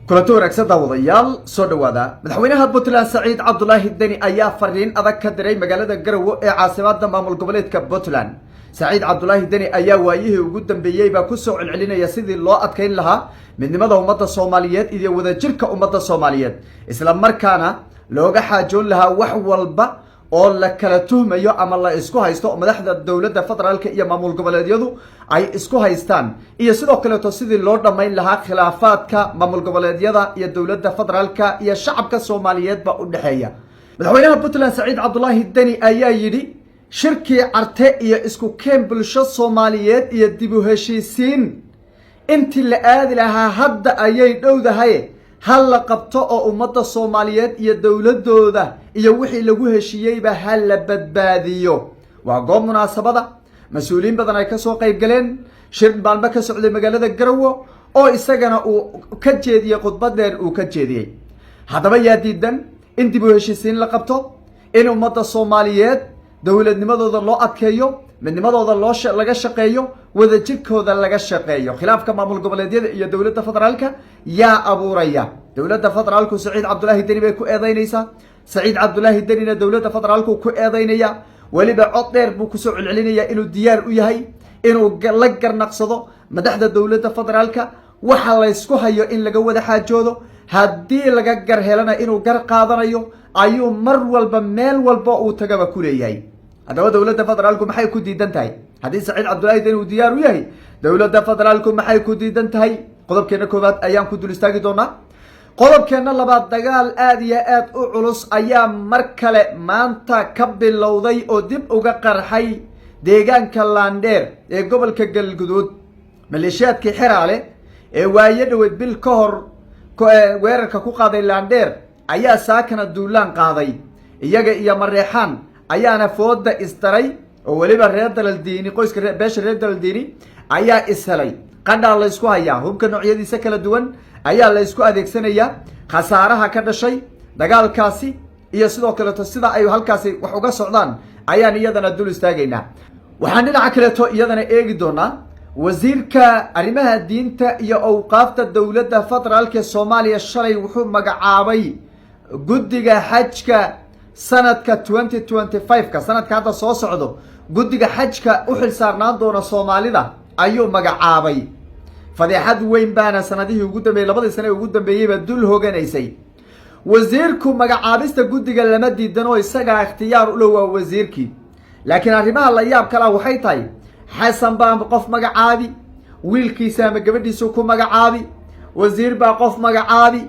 Kulanti wanaagsan, daawadayaal, soo dhawaada. Madaxweynaha Puntland Saciid Cabdulaahi Deni ayaa fariin adag ka diray magaalada Garowe ee caasimada maamul goboleedka Puntland. Saciid Cabdulaahi Deni ayaa waayihii ugu dambeeyeyba kusoo celcelinaya sidii loo adkeyn lahaa midnimada ummadda Soomaaliyeed iyo wadajirka ummadda Soomaaliyeed, isla markaana looga xaajoon lahaa wax walba oo la kala tuhmayo ama la isku haysto, madaxda dowladda federaalka iyo maamul goboleedyadu ay isku haystaan, iyo sidoo kaleeto sidii loo dhammayn lahaa khilaafaadka maamul goboleedyada iyo dowladda federaalka iyo shacabka Soomaaliyeedba u dhexeeya. Madaxweynaha Puntland Saciid Cabdulaahi Deni ayaa yidhi shirkii Carte iyo isku keen bulsho Soomaaliyeed iyo dib u heshiisiin intii la aadi lahaa hadda ayay dhowdahay, ha la qabto oo ummadda Soomaaliyeed iyo dowladooda iyo wixii lagu heshiiyeyba ha la badbaadiyo. Waa goob munaasabada mas-uuliyiin badan ay kasoo qayb galeen, shir maalmo ka socday magaalada Garowe oo isagana uu ka jeediyey khudbad dheer uu ka jeediyey. Haddaba yaa diidan in dib u heshiisiin la qabto, in ummadda Soomaaliyeed dowladnimadooda loo adkeeyo, midnimadooda loo laga shaqeeyo, wadajirkooda laga shaqeeyo? Khilaafka maamul goboleedyada iyo dowladda federaalka yaa abuuraya? Dowladda federaalku Saciid Cabdulaahi Deni bay ku eedeynaysaa, Saciid Cabdulaahi Denina dowladda federaalku ku eedeynaya. Weliba cod dheer buu kusoo celcelinaya inuu diyaar u yahay inuu la garnaqsado madaxda dowladda federaalka, waxa laysku hayo in laga wada xaajoodo, haddii laga gar helana inuu gar qaadanayo ayuu mar walba meel walba uu tagaba ku leeyahay. Haddaba dowladda federaalku maxay ku diidan tahay? Haddii Saciid Cabdulaahi Deni uu diyaar u yahay, dowladda federaalku maxay ku diidan tahay? Qodobkeena koowaad ayaan ku dul istaagi doonaa. Qodobkeena labaad, dagaal aada iyo aad u culus ayaa mar kale maanta ka bilowday oo dib uga qarxay deegaanka Laandheer ee gobolka Galguduud. Maleeshiyaadkii Xeraale ee waayo dhaweyd bil ka hor weerarka ku qaaday Laandheer ayaa saakana duulaan qaaday. Iyaga iyo Mareexaan ayaana fooda isdaray, oo weliba reer Dalaldiini, qoyska beesha reer Dalaldiini ayaa ishelay. Qadhaa laysku hayaa, hubka noocyadiisa kala duwan ayaa la ysku adeegsanayaa. Khasaaraha ka dhashay dagaalkaasi iyo sidoo kaleeto sida ay halkaasi wax uga socdaan ayaan iyadana dul istaagaynaa. Waxaan dhinaca kaleeto iyadana eegi doonaa wasiirka arrimaha diinta iyo awqaafta dowladda federaalka Soomaaliya shalay wuxuu magacaabay guddiga xajka sanadka 2025-ka, sanadka hadda soo socdo. Guddiga xajka u xil saarnaan doona Soomaalida ayuu magacaabay. Fadeexad weyn baana sanadihii ugu dambeeyey, 2dii sane ee ugu dambeeyeyba dul hoganaysay. Wasiirku magacaabista guddiga lama diidan oo isagaa ikhtiyaar ula, waa wasiirkii, laakiin arrimaha la yaab kalaa waxay tahay Xasan baa qof magacaabi, wiilkiisa ama gabadhiisu ku magacaabi, wasiir baa qof magacaabi,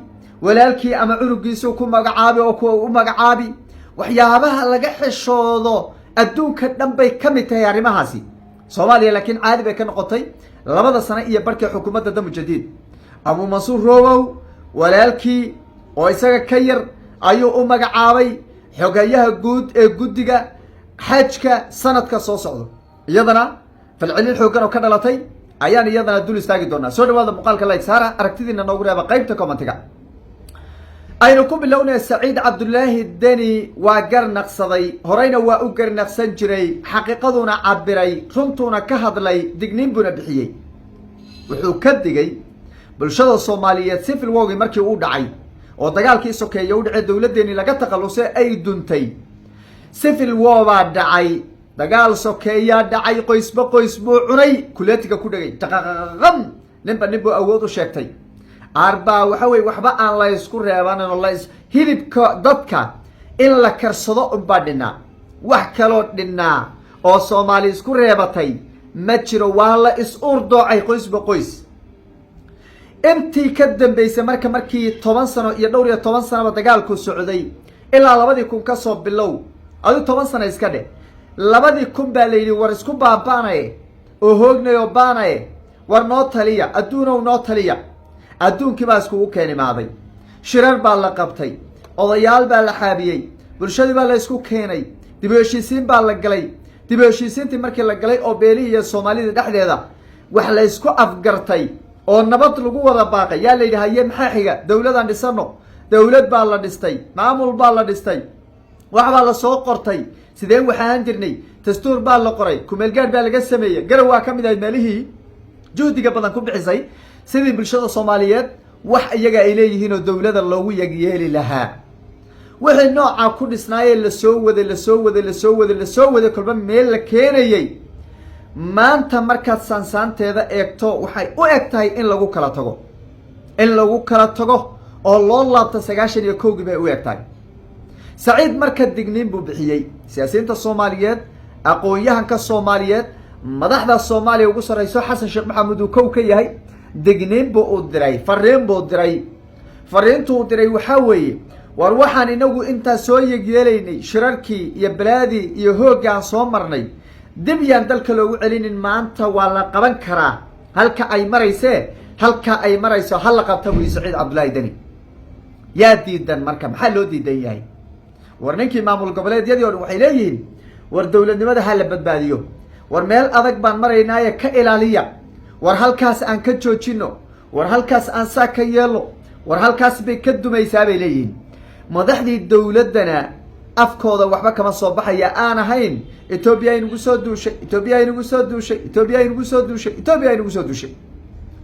walaalkii ama cunugiisu ku magacaabi oo kuwa u magacaabi. Waxyaabaha laga xishoodo adduunka dhan bay ka mid tahay arrimahaasi. Soomaaliya laakiin caadi bay ka noqotay 2da sano iyo barhkii xukuumadda Damu Jadiid. Abuu Mansuur Robow walaalkii oo isaga ka yar ayuu u magacaabay xogeyaha guud ee guddiga xajka sanadka soo socdo. Iyadana falcelin xooggan oo ka dhalatay ayaan iyadana dul istaagi doonaa. Soo dhawaada, muuqaalka like saara, aragtidiina noogu reeba qaybta commentiga. Aynu ku bilownaya, Saciid Cabdulaahi Deni waa garnaqsaday, horeyna waa u garnaqsan jiray, xaqiiqaduna cabiray, runtuuna ka hadlay, digniin buuna bixiyey. Wuxuu ka digay bulshada Soomaaliyeed civil wargi markii uu dhacay oo dagaalkii sokeeye u dhacay, dowladdeeni laga takhalusay, ay duntay. Civil war baa dhacay, dagaal sokeeyaa dhacay, qoysba qoys buu cunay, kuleetiga ku dhegay, daqaqaqam, ninba nin buu awood u sheegtay. Arbaa waxa weye waxba aan la ysku reebanin oo las hilibka dadka in la karsado unbaa dhinaa, wax kaloo dhinaa oo Soomaali isku reebatay ma jiro. Waa la is uur doocay, qoysba qoys. Intii ka dambeysay marka, markii 10 sano iyo dhowr iyo toban sanoba dagaalku socday, ilaa 2000 kasoo bilow, adu 10 sano iska dheh, 2000 baa la yidhi: "War isku baaba'naye oo hoognay oo baanaye, war noo taliya, adduunow noo taliya." Adduunkii baa iskugu keen imaaday, shirar baa la qabtay, odayaal baa la xaabiyey, bulshadii baa la isku keenay, dib u heshiisiin baa la galay. Dib u heshiisiintii markii la galay oo beelihii iyo Soomaalida dhexdeeda wax la isku afgartay oo nabad lagu wada baaqay, yaa la yidhi: "Haye, maxaa xiga? Dowladaan dhisano." Dowlad baa la dhistay, maamul baa la dhistay, wax baa la soo qortay, sideen waxaan jirnay, dastuur baa la qoray, kumeelgaadh baa laga sameeyey. Garow waa ka mid ahayd meelihii juhdiga badan ku bixisay sidii bulshada Soomaaliyeed Wax iyaga ay leeyihiin oo dowlada loogu yagyeeli lahaa, wixii noocaa ku dhisnaayee lasoo waday, lasoo waday, lasoo waday, lasoo waday, kolba meel la keenayay, maanta markaad saansaanteeda eegto, waxay u eg tahay in lagu kala tago, in lagu kala tago oo loo laabto 91-kii bay u eg tahay. Saciid marka digniin buu bixiyey. Siyaasiyiinta Soomaaliyeed, aqoon-yahanka Soomaaliyeed, madaxda Soomaaliya ugu sarreyso, Xasan Sheekh Maxamuud uu kow ka yahay, digniin buu u diray, fariin buu diray. Fariintuu diray waxaa weeye: war waxaan inagu intaa soo yegyeelaynay, shirarkii iyo balaadii iyo hoogga aan soo marnay, dib yaan dalka loogu celinin. Maanta waa la qaban karaa halka ay maraysee, halka ay marayso ha la qabta, buu Saciid Cabdullaahi Deni. Yaa diidan marka? Maxaa loo diidan yahay? War ninkii maamul goboleedyadii o dhan waxay leeyihiin: war dowladnimada ha la badbaadiyo, war meel adag baan maraynaaye ka ilaaliya, war halkaas aan ka joojino, war halkaas aan saa ka yeelo, war halkaas bay ka dumaysaa, bay leeyihiin. Madaxdii dowladdana afkooda waxba kama soo baxaya aan ahayn "Etoobiya aynagu soo duushay, Etoobiya aynagu soo duushay, Etoobiya aynagu soo duushay, Etoobiya aynagu soo duushay."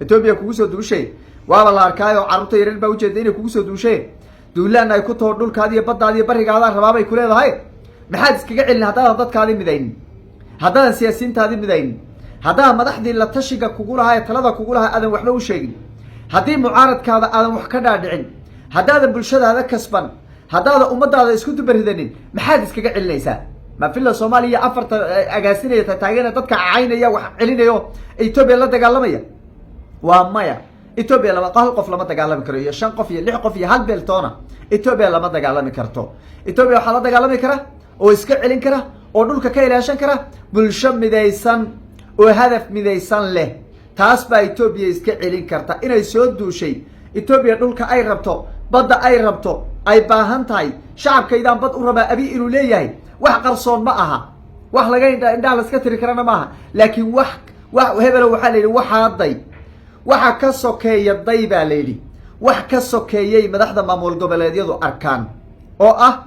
Etoobiya kugu soo duushay waaba la arkaayo, carruurta yareer baa ujeeda inay kugu soo duushay, duulaana ay ku taho, dhulkaadi iyo baddaadi iyo barrigaadaan rabaabay ku leedahay. Maxaad iskaga celin haddaadan dadkaadi midaynin, haddaadan siyaasiyiintaadi midaynin, haddaadan madaxdii la tashiga kugu lahaa ee talada kugu lahaa aadan waxba u sheegin, haddii mucaaradkaada aadan wax ka dhaadhicin, haddaadan bulshadaada kasban, haddaadan ummadaada isku dubaridanin, maxaad iskaga celinaysaa? Ma Villa Soomaaliya afarta agaasinaya, tataagana, dadka caynaya, wax celinayo, Etoobiya la dagaalamaya? Waa maya. Etoobiya lama hal qof lama dagaalami karo, iyo shan qof iyo lix qof iyo hal beeltoona Etoobiya lama dagaalami karto. Etoobiya waxaa la dagaalami kara oo iska celin kara oo dhulka ka ilaashan kara bulsho midaysan oo hadaf midaysan leh. Taas baa Etoobiya iska celin karta. Inay soo duushay Etoobiya, dhulka ay rabto, badda ay rabto, ay baahan tahay, shacabkaydaan bad u rabaa Abi inuu leeyahay, wax qarsoon ma aha, wax laga indha indhaha laska tiri karana ma aha. Laakiin wax hebelo waxaa la yidhi, waxaa day waxa ka sokeeya day baa la yidhi. Wax ka sokeeyay madaxda maamul goboleedyadu arkaan, oo ah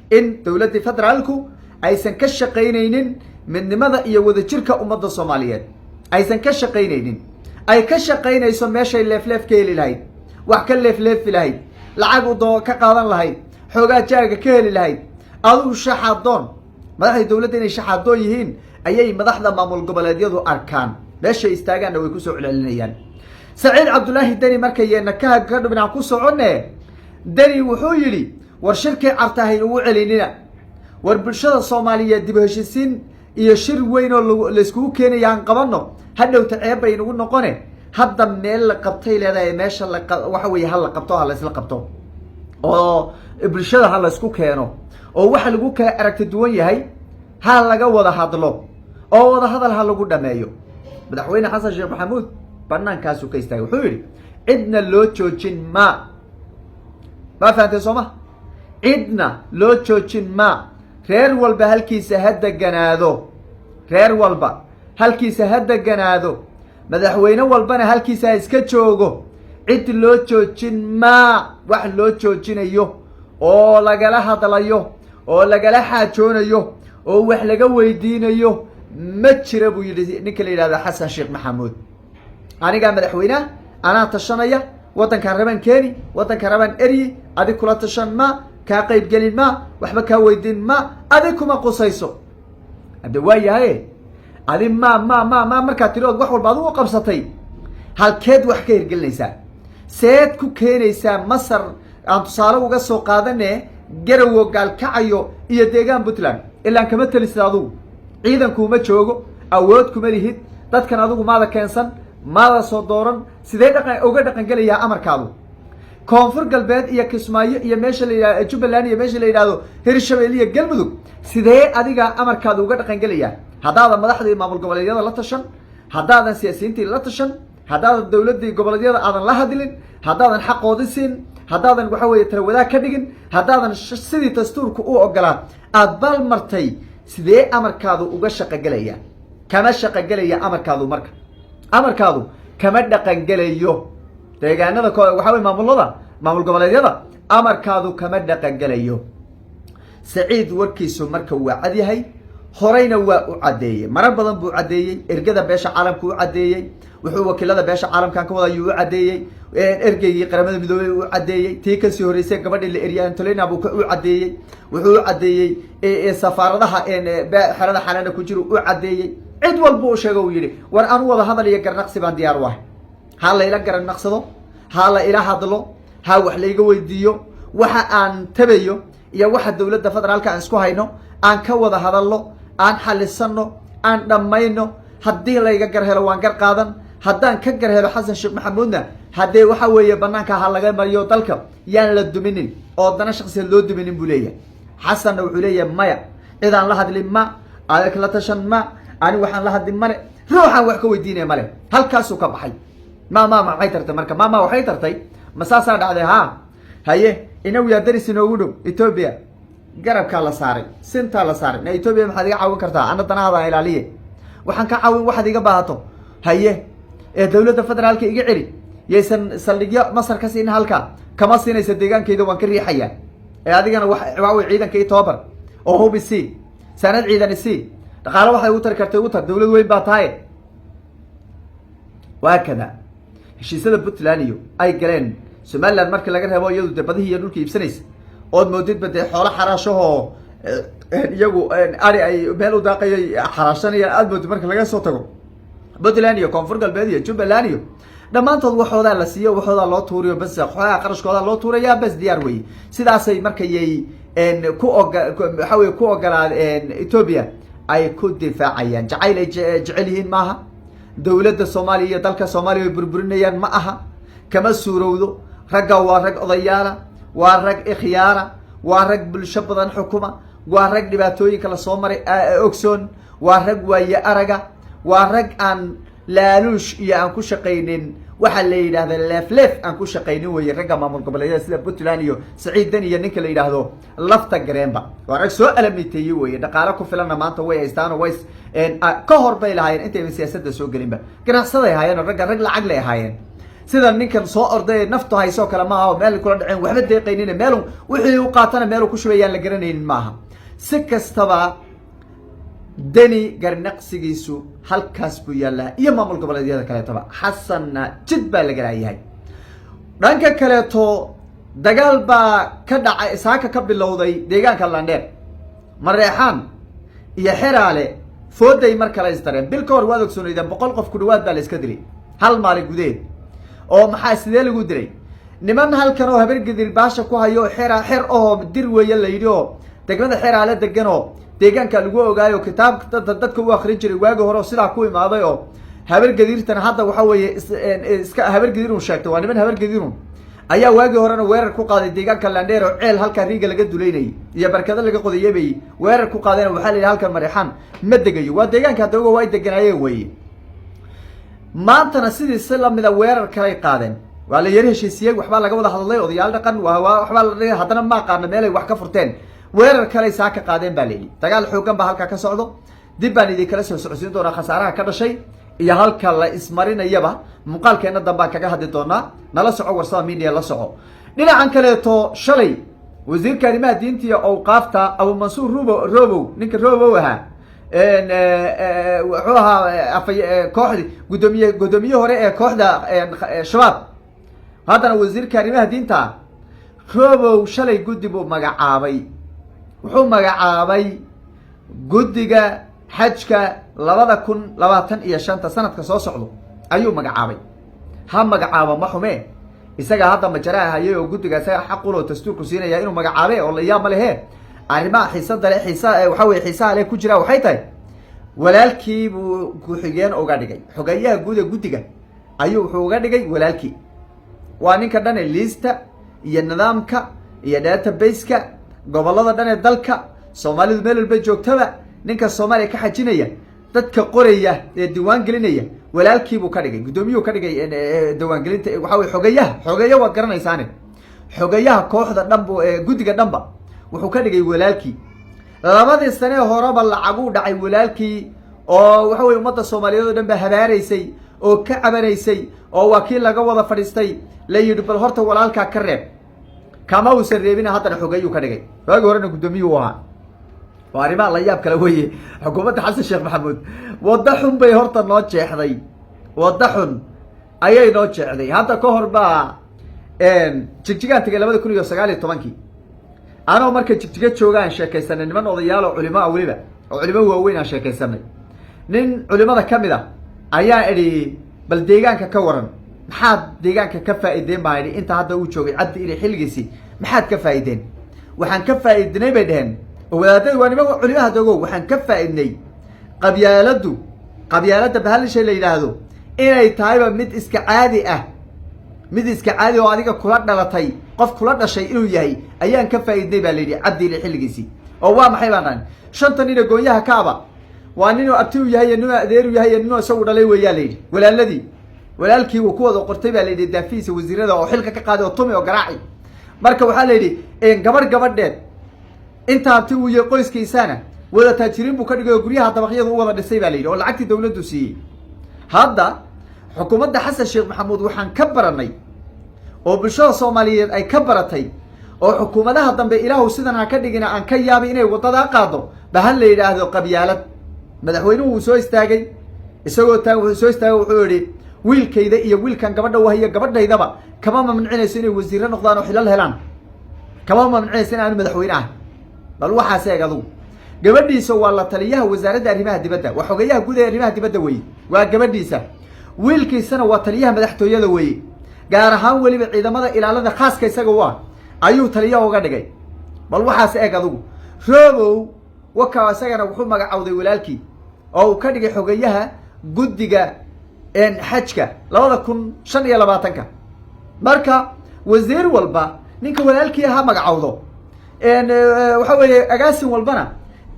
in dowladdii federaalku aysan ka shaqaynaynin midnimada iyo wadajirka ummadda Soomaaliyeed, aysan ka shaqaynaynin, ay ka shaqaynayso meeshay leefleef ka heli lahayd, wax ka leefleefi lahayd, lacag u doo ka qaadan lahayd, xoogaa jaaga ka heli lahayd. Adigu shaxadoon, madaxda dowladda inay shaxadoon yihiin ayay madaxda maamul goboleedyadu arkaan. Meeshay istaagaanna way kusoo celcelinayaan. Saciid Cabdulaahi Deni markayeena ka dhubinaan ku soconne, Deni wuxuu yidhi: war shirkii Carta haynugu celinina, war bulshada Soomaaliyeed dib u heshiisiin iyo shir weyn oo lag layskugu keenaya aan qabano. Hadhowta ceeb bay nagu noqone. Hadda meel la qabtay leedahay, meesha la waxa weeye ha la qabto, ha laysla qabto oo bulshada ha laysku keeno, oo waxa lagu kala aragti duwan yahay ha laga wada hadlo oo wada hadal ha lagu dhameeyo. Madaxweyne Xasan Sheekh Maxamuud banaankaasuu ka istaagay. Wuxuu yidhi: cidna loo joojin ma. Ma fahamtay soo ma? Cidna loo joojin ma. Reer walba halkiisa ha deganaado, reer walba halkiisa ha deganaado, madaxweyne walbana halkiisa ha iska joogo. Cid loo joojin maa. Wax loo joojinayo oo lagala hadlayo oo lagala xaajoonayo oo wax laga weydiinayo ma jira, buu yidhi ninka la yidhahdo Xasan Sheekh Maxamuud. Anigaa madaxweyneha, anaa tashanaya, waddankaan rabaan keeni, waddankaan rabaan eryi, adig kula tashan ma, kaa qaybgelin ma, waxba kaa weydiin ma, adig kuma qusayso. Hadde waa yahaye, adi ma markaad tiri ood wax walba adigu qabsatay, halkeed wax ka hirgelinaysaa? Seed ku keenaysaa Masar aan tusaale uga soo qaadane, Garowo, Gaalkacayo iyo deegaan Puntland? Ilaan kama telisid adugu, ciidan kuuma joogo, awood kuma lihid, dadkan adigu maada keensan, maada soo dooran. Sidee dhaqan uga dhaqangelayaa amarkaadu Koonfur Galbeed iyo Kismaayo iyo meesha la yidhahdo Jubbaland iyo meesha la yidhahdo Hirshabelle iyo Galmudug? Sidee adiga amarkaadu uga dhaqangelayaa haddaadan madaxdii maamul goboleedyada la tashan, haddaadan siyaasiyiintii la tashan, haddaadan dowladii goboleedyada aadan la hadlin, haddaadan xaqoodi siin, haddaadan waxa weeye tala wadaag ka dhigin, haddaadan sidii dastuurka u ogolaa aada balmartay? Sidee amarkaadu uga shaqogelaya? Kama shaqogelaya amarkaadu. Marka amarkaadu kama dhaqangelayo deegaanada, waxa wey maamulada maamul goboleedyada amarkaadu kama dhaqangelayo. Saciid warkiisu marka waa cad yahay. Horeyna waa u caddeeyey, marar badan buu caddeeyey. Ergada beesha caalamka u caddeeyey, wuxuu wakiilada beesha caalamkan ka wada ayuu u caddeeyey. Ergeygii Qaramada Midoobey u caddeeyey. Tii kasii horreysay, gabadhii la eriyay, Antolina, buu u caddeeyey. Wuxuu u caddeeyey safaaradaha xerada Xalana ku jiro u caddeeyey. Cid walba u sheego, uu yihi: "War, anu wada hadal iyo garnaqsi baan diyaar u ahay. Ha layla garanaqsado, ha la ila hadlo, ha wax layga weydiiyo. Waxa aan tabayo iyo waxa dowladda federaalka aan isku hayno aan ka wada hadalno, aan xalisano, aan dhammayno. Haddii layga gar helo, waan gar qaadan. Haddaan ka gar helo Xasan Sheekh Maxamuudna, haddee waxa weeye banaanka ha laga mariyo. Dalka yaan la duminin oo dana shaksiyaed loo duminin," buu leeyahay. Xasanna wuxuu leeyahay: "Maya, cidaan la hadlin ma, adag la tashan ma, ani waxaan la hadlin male, ruuxaan wax ka weydiinaya male." Halkaasuu ka baxay. Ma maxay tartay marka? Ma waxay tartay? Ma saasaa dhacday? Ha haye, inagu yaa daris inoogu dhow? Etoobiya garabkaa la saaray, sintaa la saaray. Na Etoobiya maxaad iga caawin kartaa? Ana danahadaan ilaaliye, waxaan ka caawin waxaad iga baahato. Haye, ee dowladda federaalka iga celi, yaysan saldhigyo Masar ka siin halka, kama siinaysa. Deegaankayda waan ka riixayaa. Ee adigana waxa wey ciidanka i tababar oo hubi sii, saanad ciidan isii, dhaqaalo waxay ugu tari kartay ugu tar, dowlad weyn baa tahay. Waa kada heshiisyada Puntland iyo ay galeen Somaliland markii laga reebo, iyadu dee badihii iyo dhulka iibsanaysa, ood moodidba dee xoolo xaraashahoo iyagu ari ay meel u daaqayo xaraashanayaan aad moodid. Marka laga soo tago Puntland iyo Koonfur Galbeed iyo Jubbaland iyo dhammaantood, waxoodaa la siiyo, waxoodaa loo tuuriyo bas, xoogaa qarashkoodaa loo tuurayaa bas, diyaar weye. Sidaasay markayay ku oga waxa wey ku ogolaad Etoobiya ay ku difaacayaan. Jacayl ay jecel yihiin maaha. Dowladda Soomaaliya iyo dalka Soomaaliya ay burburinayaan ma aha, kama suurowdo. Ragga waa rag odayaala, waa rag ikhyaara, waa rag bulsho badan xukuma, waa rag dhibaatooyinka lasoo maray ogsoon, waa rag waaye araga, waa rag aan laaluush iyo aan ku shaqaynin waxaa la yidhahda leef leef aan ku shaqaynin weye. Ragga maamul goboleedyada sida Puntland iyo Saciid Dan iyo ninka la yidhaahdo Lafta Gareenba waa rag soo alamiteeyey weye. Dhaqaalo ku filanna maanta way haystaan oo way ka hor bay lahaayeen intayba siyaasadda soo gelinba. Ganacsaday ahaayeen oo ragga rag lacag lay ahaayeen. Sida ninkan soo orday naftu haysoo kale maaha oo meel kula dhaceen, waxba deeqaynin, meel wixii u qaatana meelu ku shubayaan la garanaynin maaha. Si kastaba, Deni garnaqsigiisu halkaas buu yaallaa iyo maamul goboleedyada kaleetoba. Xasanna jid baa laga laayahay. Dhanka kaleeto, dagaal baa ka dhacay saaka, ka bilowday deegaanka Landheer. Mareexaan iyo Xeraale fooday mar kale isdareen. Bil ka hor waad ogsoonaydeen, 100 qof ku dhawaad baa la iska dilay hal maalin gudaheed. Oo maxaa, sidee lagu dilay? Niman halkan oo Habargedir baasha ku hayo, xera xer oo Dir weeye la yidhi, oo degmada Xeraale degan, oo deegaanka lagu ogaayo, kitaabka dadka u akrin jiray waagi hore, oo sidaa ku imaaday, oo Habargediirtana hadda waxa weeye iska Habargedirun sheegtay, waa niman Habargedirun, ayaa waagii horena weerar ku qaaday deegaanka Landheer, oo ceel halkaa riiga laga dulaynayay iyo barkado laga qodayay bay weerar ku qaadeen. Waxaa la yidhi: "Halkan Mareexaan ma degayo." Waa deegaanka hadda oga waa deganaayeen weye. Maantana sidii si lamida weerar kalay qaadeen. Waa la yari heshiisiyey, waxbaa laga wada hadlay, odayaal dhaqan waxbaa la, haddana ma aqaano meelay wax ka furteen. Weerar kaley saa ka qaadeen baa layidhi. Dagaal xoogan baa halkaa ka socdo. Dib baan idinkala soo socodsiin doonaa khasaaraha ka dhashay iyo halka la ismarinayaba. Muuqaalkeena dambaan kaga hadli doonaa. Nala soco, Warsada Media la soco. Dhinacan kaleeto, shalay wasiirka arrimaha diinta iyo awqaafta, Abu Mansuur Rubo Robow, ninka Robow ahaa, wuxuu ahaa afay kooxdi guddoomiye hore ee kooxda Shabaab, haddana wasiirka arrimaha diinta. Robow shalay guddi buu magacaabay. Wuxuu magacaabay guddiga xajka 2025, sanadka soo socdo ayuu magacaabay. Ha magacaabo, ma xume. Isaga hadda majaraha hayay oo guddiga isaga xaquloo dastuurku siinaya inuu magacaabe oo layaab ma lehe. Arrimaha xiisada le, xiisa waxa weye xiisaha le ku jira waxay tahay, walaalkii buu ku-xigeen uga dhigay. Xogeeyaha guud ee guddiga ayuu wuxuu uga dhigay walaalkii. Waa ninka dhan ee liista iyo nidaamka iyo database-ka gobolada dhan ee dalka Soomaalidu meel walba joogtaba, ninka Soomaaliya ka xajinaya, dadka qoraya ee diiwaan gelinaya, walaalkiibuu ka dhigay guddoomiyuhu ka dhigay diiwaangelinta. Waxa wey xogeyaha, xogeeya waad garanaysaane, xogeyaha kooxda dhanbu, guddiga dhanba wuxuu ka dhigay walaalkii. Labadii sanee horeba lacaguu dhacay walaalkii, oo waxa weye ummadda Soomaaliyeed oo dhan ba habaaraysay oo ka cabanaysay, oo waa kii laga wada fadhiistay, la yidhi: "Bal horta walaalkaa ka reeb." Kama uusan reebina, haddana xogeeyuu ka dhigay. Waagi horena guddoomiyuu ahaa. Waa arrimaha la yaab kale weye. Xukuumadda Xasan Sheekh Maxamuud wadda xun bay horta noo jeexday, wadda xun ayay noo jeexday. Hadda ka hor baa Jigjigaan tegay 2019-kii. Anoo marka Jigjiga jooga aan sheekaysanay niman odayaal oo culimo ah, weliba oo culimo waaweyn aan sheekaysanay. Nin culimada ka mid a ayaa idhi, "Bal deegaanka ka waran, maxaad deegaanka ka faa'iideen?" Baa idhi. Inta hadda uu joogay Cabdi Ili xilligiisii maxaad ka faa'iideen? "Waxaan ka faa'iidnay," bay dheheen, oo wadaadada waa niman culimaha dogo, "waxaan ka faa'iidnay qabyaaladdu, qabyaaladda bahalishay la yidhaahdo inay tahayba mid iska caadi ah, mid iska caadi oo adiga kula dhalatay, qof kula dhashay inuu yahay ayaan ka faa'iidnay," baa la yidhi, Cabdi Ili xilligiisii. "Oo waa maxay?" baan dhahay. "Shanta nina goonyaha kaaba waa ninuu abti u yahay iyo ninuu adeeru yahay iyo ninuu isagu dhalay weeyaa," la yidhi. "Walaaladii, walaalkii uu ku wada qortay," baa la yidhi, "daafihiisa wasiirada oo xilka ka qaaday oo tumi oo garaaci." Marka waxaa la yidhi gabadh gabadheed inta abti uu yahay qoyskiisana wada taajiriin buu ka dhigay oo guryaha dabaqyadu u wada dhisay, baa la yidhi, oo lacagtii dawladdu siiyey. Hadda xukuumadda Xasan Sheekh Maxamuud waxaan ka baranay oo bulshada Soomaaliyeed ay ka baratay oo xukuumadaha dambe Ilaahu sidan ha ka dhigina aan ka yaabay inay waddadaa qaado bahal la yidhaahdo qabyaalad. Madaxweynuhu wuu soo istaagay isagoo taan, wuxuu soo istaagay, wuxuu yihi, "Wiilkayda iyo wiilkan gabadha wahiyo gabadhaydaba kama mamnucinayso inay wasiiro noqdaan oo xilal helaan, kama mamnucinayso in aanu madaxweyne ah." Bal waxaas eeg adugu. Gabadhiisa waa la taliyaha wasaaradda arrimaha dibadda, waa xogeyaha guud ee arrimaha dibadda weye, waa gabadhiisa. Wiilkiisana waa taliyaha madaxtooyada weye, gaar ahaan weliba ciidamada ilaalada khaaska isaga u ah ayuu taliyaha uga dhigay. Bal waxaas eeg adugu. Robow waka isagana wuxuu magacowday walaalkii oo uu ka dhigay xogeyaha guddiga xajka 2025-ka. Marka wasiir walba ninka walaalkii ha magacowdo, waxa weeye agaasin walbana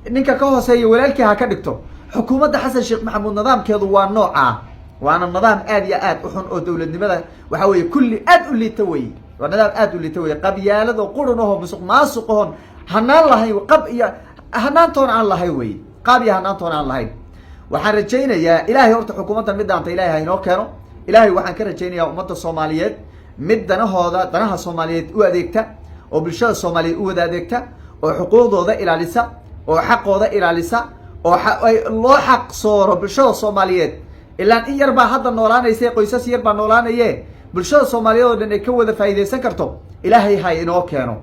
ninka ka hooseeya walaalkii ha ka dhigto. Xukuumadda Xasan Sheekh Maxamuud nidaamkeedu waa noocaa, waana nidaam aad iyo aad u xun oo dowladnimada waxa weye kulli aad u liita weye. Waa nidaam aad u liita weye, qabyaalado qurun aho, musuq maasuq ahoon hanaan lahayn, qab iyo hanaantoona aan lahayn weye, qaab iyo hanaantoona aan lahayn. Waxaan rajaynayaa Ilahay horta xukuumaddan mid dhaanta Ilahay ha inoo keeno. Ilahay waxaan ka rajaynayaa ummadda Soomaaliyeed mid danahooda, danaha Soomaaliyeed u adeegta oo bulshada Soomaaliyeed u wada adeegta oo xuquuqdooda ilaalisa oo xaqooda ilaalisa oo loo xaq sooro bulshada Soomaaliyeed. Ilaan in yar baa hadda noolaanaysa, qoysas yar baa noolaanaye, bulshada Soomaaliyeed oo dhan ay ka wada faa'iidaysan karto Ilaahay ha inoo keeno.